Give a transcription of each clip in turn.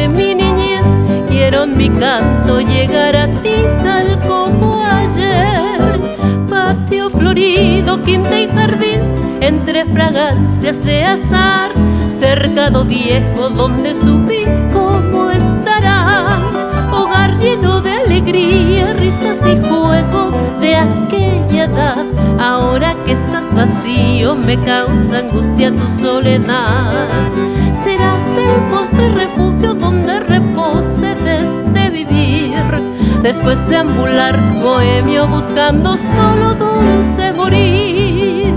de mi niñez. Quiero en mi canto llegar a ti tal como ayer. Patio florido, quinta y jardín, entre fragancias de azar, cercado viejo donde subí, cómo estarán. Hogar lleno de alegría, risas y juegos de aquella edad. Ahora que estás vacío, me causa angustia tu soledad. Serás el postre refugio donde repose desde vivir. Después de ambular bohemio buscando solo dulce morir.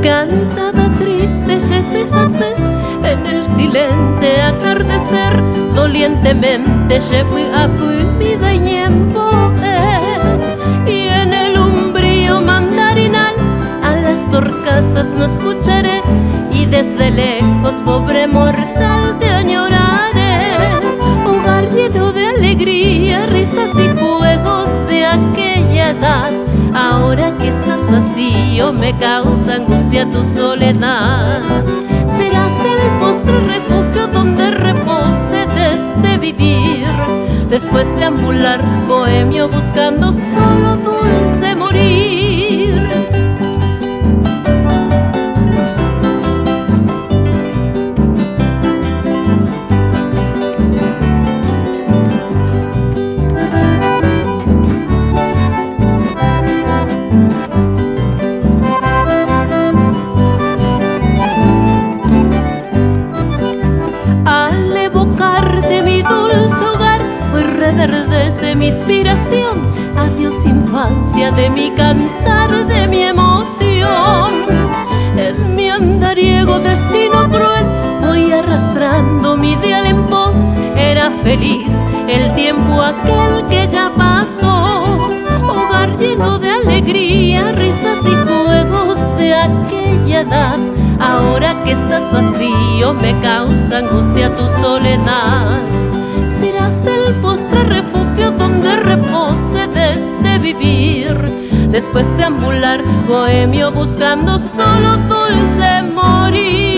Cantaba triste ese jase en el silente atardecer, dolientemente mi y en el umbrío mandarinal a las torcasas no escucharé, y desde lejos, pobre mortal, te añoraré. Hogar lleno de alegría, risas y juegos de aquella edad. Ahora que estás vacío, me causa angustia tu soledad. Serás el postre refugio donde repose desde vivir. Después de ambular bohemio buscando solo dulce morir. Al evocarte mi dulce hogar, hoy reverdece mi inspiración. Adiós infancia de mi cantar, de mi emoción. En mi andariego destino cruel voy arrastrando mi ideal en pos. Era feliz el tiempo aquel que ya pasó. Hogar lleno de alegría, risas y juegos de aquella edad. Ahora que estás vacío, me causa angustia tu soledad. Serás el postre refugio donde repose desde vivir. Después de ambular bohemio buscando solo dulce morir.